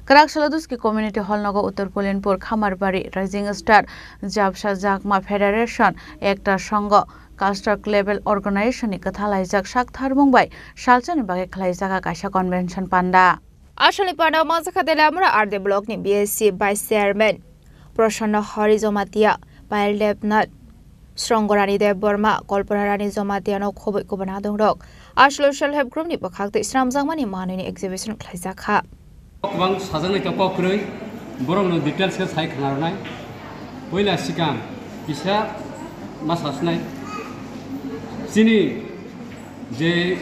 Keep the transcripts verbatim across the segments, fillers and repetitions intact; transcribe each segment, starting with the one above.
Kwrak Saloduski Community Hall nogo Uttar Pulinpur Khamarbari Rising Star Japsa Jakma Federation Ekta Sangho Cultural Level Organization ni kwtha laijak sak tharmung bai salsani bagwi khlaijak kaisa convention panda. Aswlni panda o manjakha Teliamura R D block ni B S C Vice Chairman Prasanna Hari Jamatia, Payal Debnath, Srongorani Debbarma, Kalpana Rani Jamatia no khoboi kubuna adongrok. Aswlo Self Help Group ni bwkhak tei sramjakmani manwini exhibition khlaijak kha. Kwbang sajaknai tok kok kwrwi, borokno details khe sai khna rwnai. Puila swkang kisa ma sasnai. Chini je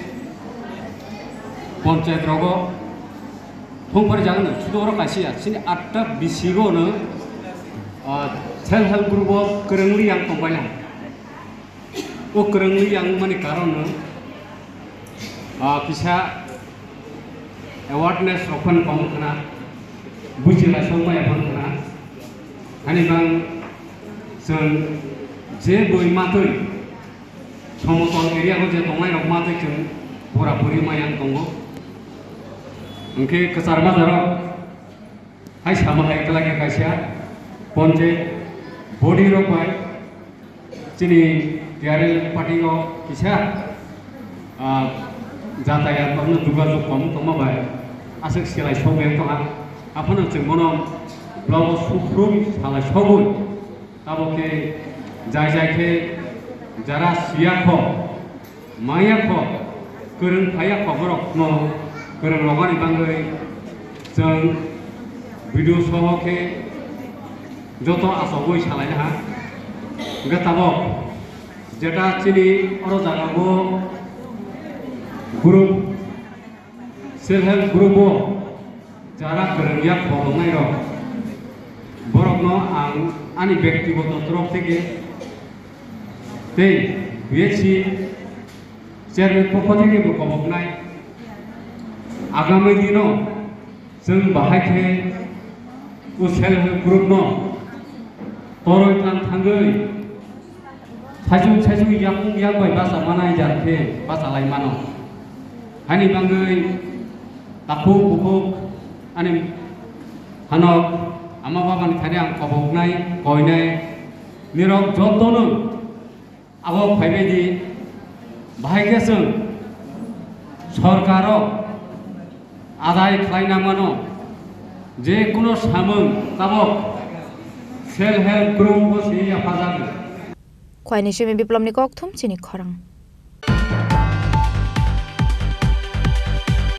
panchayat rogo thongpari jagano sudu oro kaisa ya, chini atta bisigo no, ah, Self Help Group o kwrwngli yang tongbaina. O kwrwngli yang mani karon no, ah, kisa awareness rok phano kong khna, buji lai song maya phano khna. Hani bang chwng je boi matwi Somotol area o je tongnai rok ma tei chwng pura puri maya wng tongo. Hwnkhe kwchar majaro hai sama hai kwlai khe kaisa ponche body rok bai chini T R L party o kisa, ah, jatayat rokno jogajog kom tongma bai aswk selai sok bai tongha. Aphano chwng bono blogo sukhrum salai sogwi. Abo khe jai jai khe jara siya kho, maya kho, kwrwng phaiya kho borokno kwrwng rwmani bagwi chwng video soho khe joto achogwi salaina ha. Hwnkhe tabok jeta chini oro jaga o group Self Help Group o jara kwrwngya khoroknai rok, borokno ang ani bektigoto torok theke tei B S C chairman pokho theke bo koboknai. Agami dino chwng bahai khe o Self Help Group no toroi thang thangwi Saichung saichung yakung yak bai bacha manai jar khe bacha lai mano. Hani bangwi takhuk bukhuk ani hanok ama babani thani ang koboknai koinai nirok jotono abo phaibai di. Bahai khe chwng sorkaro adai khlaina mano, je kuno samung tabok Self Help Group bo se yaphajago. Khwaini simi Biplomni kokthum chini khorang.